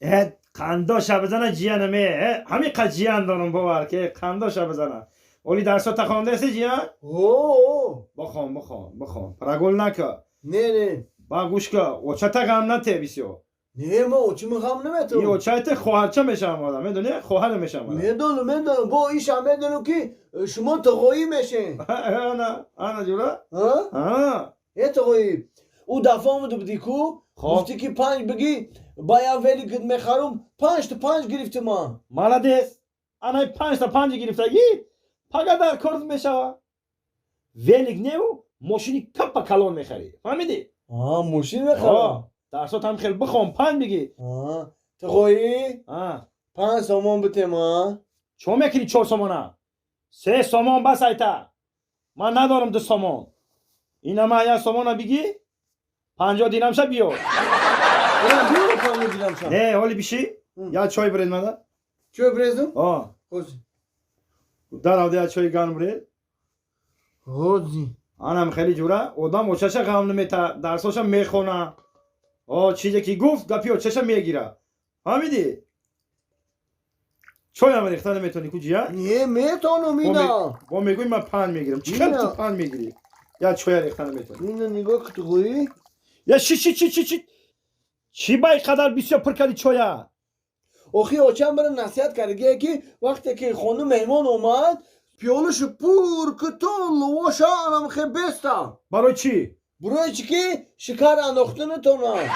Қандоша бизана ҷиянаме, ҳамин қад ҷиян дорам, бовар ки қандоша бизана. Оли дарсота хондаси, ҷиян? О. Бихон, бихон, бихон, прогул нака. Не, не. Ба гӯш ка, очата ғам нате бисёр. Не, ма очима ғам И наметавам. очайте хоҳарча мешавам одам, медони, хоҳара мешавам одам. Медонам, медонам, бо ишам медонам, ки шумо тағоӣ мешен. Ана, ана, ҷура. А? Э, тағоӣ, ӯ дафъа омада будӣ ку. Хоб. Гуфтӣ, ки панҷ бигӣ, ба як велик мехарум, панҷта панҷ гирифтӣ ман. Молодец! Анаи панҷта панҷи гирифтагӣ пага дар кор мешава. Велик неву мошини каппа калон мехарӣ, фаҳмидӣ? А, мошин мехарам. Дарсот ҳам хел бихон, панҷ бигӣ. Тағоӣ, 5 сомон битем, а? Чо мекунӣ 4 сомона? 3 сомон бас, айта ман надорам 2 сомон. Инама 1 сомона бигӣ, 50 динамша биёр. Биёр, 50 динамша. Не, ҳоли бишӣ, як чой биред мада. Чой бирезум? Ҳози. Даравда як чои гарм биред. Ҳози. Анам хеле ҷура одам очаша ғам намета, дарсоша мехона, о чизе ки гуфт, гапи очаша мегира, фаҳмидӣ? Чоям рехта наметавонӣ ку, ҷия? Не, метавонам, ина. Бо мегӯй, ман панҷ мегирам. Чӣ хел ту панҷ мегирӣ, як чоя рехта наметавонӣ? Ина, нигоҳ ки, тағоӣ. Я, ши ши чи чи чи чӣ ба ин қадар бисёр пур кардӣ чоя? Охи, очам бара насиҳат кардагие, ки вақте ки хона меҳмон омад, пиёлашу пур ки, то лувоша анамхе беста. Барои чӣ? Барои чӣ ки шикар андохта натонад.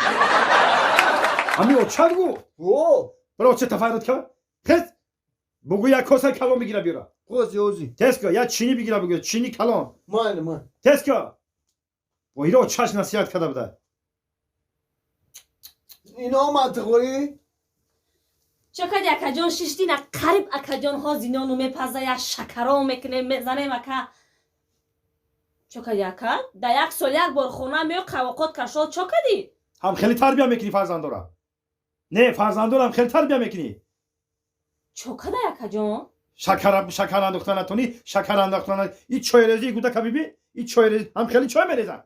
Ҳамин очат гуфт? О. Бара, очата файрод кар, хез, бугӯ, як коса калон бигира, биёра. Ҳози, ҳози. Тез ка, як чини бигира, бугӯ, чини калон. Майли, май. Тез ка. Бо иро очаш насиҳат карда буда. Ина омад, тағоӣ. Чо кади, акаҷон, шиштина? Қариб, акаҷон, ҳози нону мепаза, як шакаро мекунем, мезанем, ака. Чо кади, ака? Да як сол як бор хона меё, қавоқот кашол, чо кади? Ҳам хеле тарбия мекунӣ фарзандора? Не, фарзандорам хеле тарбия мекунӣ? Чо кадай, акаҷон? Шакар, шакар андохта натонӣ, шакар андохта. И чойрезӣ гудака биби, и чойрезӣ ҳам хеле чой мерезам.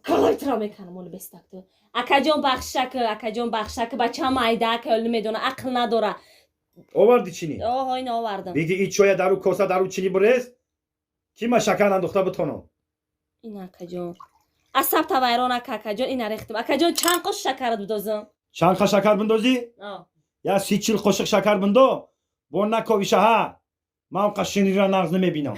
Калойтро меканам, оли бестакту. Акаҷон, бахшак, акаҷон, бахшак, бача майда, ака, оли намедона, ақл надора. Оварди чини? Оҳо, ин овардам. Биги, и чоя дару коса, дару чини бурез, ки ма шакар андохта бутонам. Ин, акаҷон, асаб тавайрон ака, акаҷон, ина рехтам. Акаҷон, чанд қошуқ шакарат бидозам? Чанд қа шакар биндозӣ? Я 30-40 қошиқ шакар биндо, бо наковишаҳа, ман қа шинира нағз намебинам.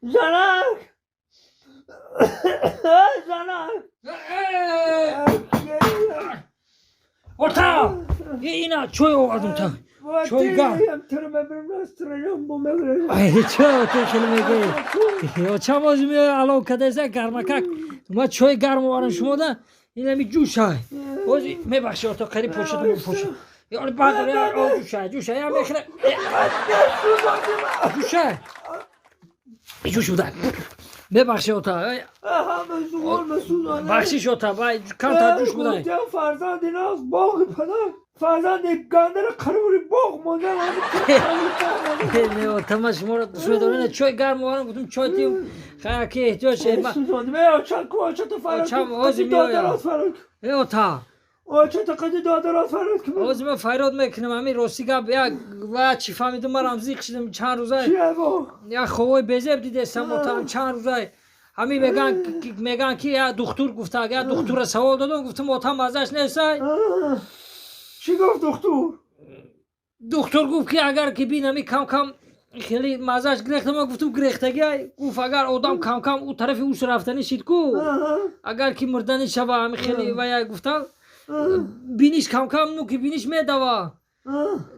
Занак, занак. Орта! Ина чой овардум та. Чой гарм. Ай, чо ту хеле мегӯӣ? Очам ози меоя, алов кадеса гармакак. Ма чой гарм овардам шумо да. Инами ҷӯшай. Ози мебахши, орта, қариб пошидум, пошид. Ёри баъд ҷӯшай, ҷӯшай, я мехӯра. Ҷӯшай. Ҷӯш буда. Мебахши, ота. Бахшиш, ота, вай камтар ҷӯш буда. Фарзанди нағз, боғи падар, фарзанди гандара қарори боғ монда. Не, ота, ма шуморо дӯст медорам. Чой гарм овардам, гуфтам, чой тиюм. Хай, ки эҳтиёҷ Очам ози меояд. Э, ота. Ози ман файрод мекунам, ҳамин рости гап, як ва чӣ фаҳмидум, марам зиқ шидам чанд рӯзай. Як ховои безеб дидестам, ота, чанд рӯзай. Ҳамин меган, ки як духтур гуфта, як духтура савол додам, гуфтам, ота, маззаш нестай. Чӣ гуфт духтур? Духтур гуфт, ки агар ки бин ҳами кам кам хеле маззаш гирехта, ман гуфтам, гирехтагиай. Гуфт, агар одам кам кам ӯ тарафи ӯш рафтанӣ шид ку, агар ки мурданӣ шава, ҳами хеле вая гуфтам, биниш кам кам, ну ки биниш медава.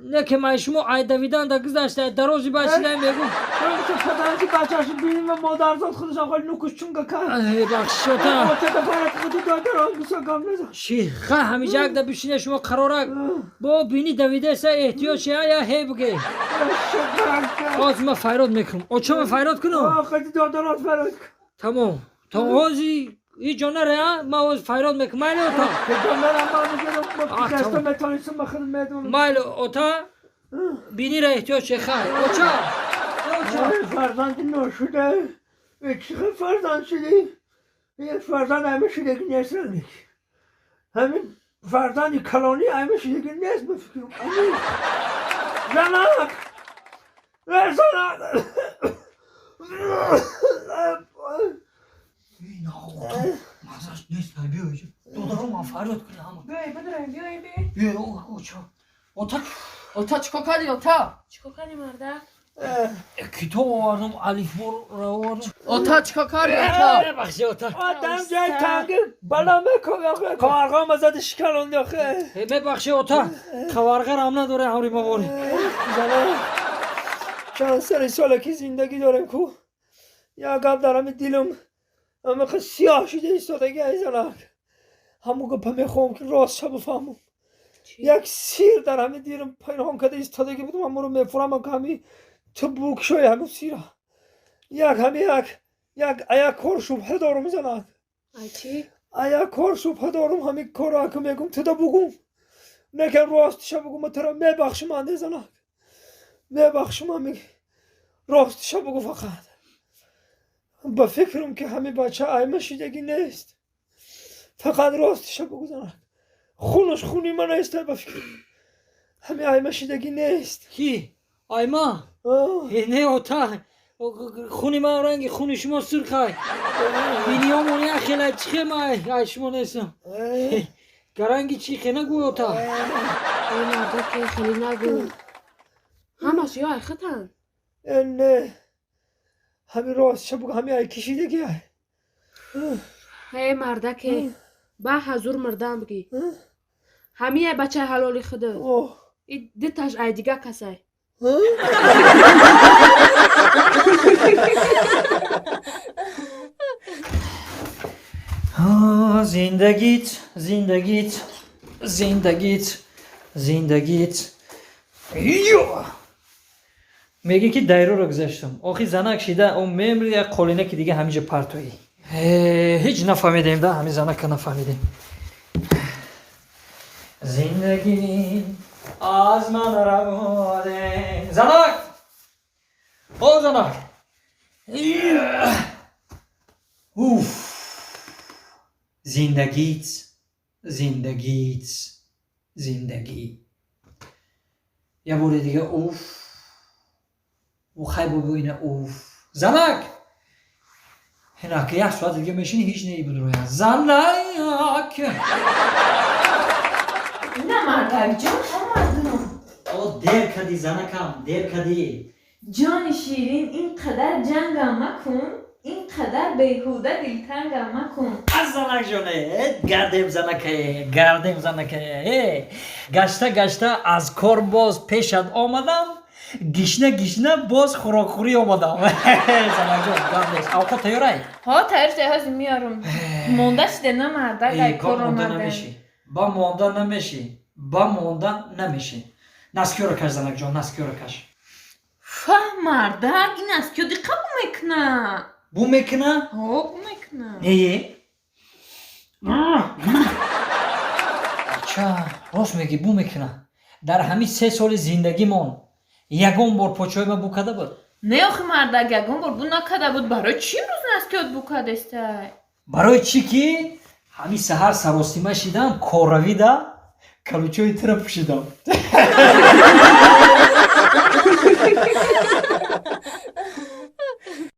Не ки май шумо ай давидан да гузашта, дарози башидай мегу. Падарки бачашу биним ва модарзод худашам холи нукуш чунга кард. Бахшиш, ота. Ши ха, ҳамиҷа як да бишине шумо қарорак, бо бини давидеса, эҳтиёҷ шия, я ҳе буге. Ҳозир ман файрод мекунам. Очама файрод кунам? Тамом. То ҳози ҳеҷ ҷо наре, а? Ман ҳозир файрод мекунам. Майли, ота? Майли, ота. Бинира эҳтиёҷ шехай. Оча! Оча! Фарзанди ношуда, чӣ фарзанд шудӣ? Як фарзанд ҳама шудагӣ нест. Ҳамин фарзанди калонӣ ҳама шудагӣ нест, ба фикрам. Занак, занак! Мазаш нест, биё, додаро, ман фарёд кунӣ ҳама. Биёй, бидурем, биёй, биёй. Биё, оча, ота. Ота, чӣ кор кардӣ, ота? Чӣ кор кардӣ, мардак? Китоб овардам, алифборо овардам. Ота, чӣ кор кардӣ, ота? Бебахши, ота. Одам ҷои танги бало мекун, қоварғо мазади шикалонди охе. Мебахши, ота, қаварғарам надоре ҳамри мабори. Занак, чанд сари соле ки зиндагӣ дорем ку, як гап дар ҳами дилам ҳамақа сиёҳ шуда истодаги. Ай занак, ҳамун гапа мехоҳам ки ростша бифаҳмам. Як сир дар ҳами дилам пинҳон карда истодагӣ будам, ҳамонро мефурамам, ки ҳами ту букшои ҳамун сира. Як ҳами як аяк кор шубҳа дорум, занак. Ай чӣ? Аяк кор шубҳа дорум. Ҳами корро ака мегум, туда бугум, некам ростиша бугум, ма тура мебахшим, анде занак, мебахшим. Ҳами ростиша бугу фақат. Ба фикрам ки ҳами бача айма шидагӣ нест. Фақат ростиша бугу, занак, хунаш хуни ман нест, ба фикр ҳами айма шидагӣ нест. Ки айма? Не, ота, хуни ман ранги хуни шумо сурхай, биниёмон яхела чихем. Ай шумо нестам, гаранги чи хе нагӯй, ота. Эй, мардаке, хеле нагӯ, ҳамаш ё ай хитан. Не, ҳами ростиша бугу, ҳами ай кишидагӣ ай. Эй, мардаке, ба ҳазур мурдан бигӣ, ҳамияй бачаи ҳалоли худо, и диташ ай дига касай. Зиндагит, зиндагит, зиндагит, зиндагит. Ё мегӣ ки дайроро гузаштам. Охи занак шида о мемри, як қолинаки дига ҳамиҷа партоӣ. Ҳеҷ нафаҳмидем да, ҳами занака нафаҳмидем. Зиндагӣ аз ман раводе. Занак, о занак! Уф, зиндагит, зиндагит, зиндагӣ. Я бори дига уф. Хай, бобо, ина уф. Занак, ҳинаки як соат дига мешини, ҳеҷ неибудроя, занак. На, мардакҷон, омадум. О, дер кардӣ, занакам, дер кардӣ. Ҷони ширин, ин қадар ҷангам макун, ин қадар беҳуда дилтангам макун. Аз занакҷоне, гардем, занакае, гардем, занакае. Гашта гашта аз кор боз пешат омадам, гишна гишна боз хӯрокхӯрӣ омадам. Занакҷон, гап нест, авқот тайёрай? Ҳо, тайёр шуда, ҳозир меёрум. Монда шиде на, мардак, ай кор монда омадем. Намешӣ, ба монда намешӣ, ба монда намешӣ. Носкиёро каш, занакҷон, носкиёро каш. Фаҳ, мардак, ин носкиё диқа бу мекуна. Бу мекуна? Ҳо, бу мекуна. Не, ача, рост мегӣ, бу мекуна. Дар ҳамин 3 соли зиндагимон ягон бор почои ма бу карда буд? Не, охи, мардак, ягон бор бу накарда буд. Барои чӣ имрӯз носкиёт бу кардестай? Барои чӣ ки ҳамин саҳар саросима шидам, корравида калучои тира пӯшидам.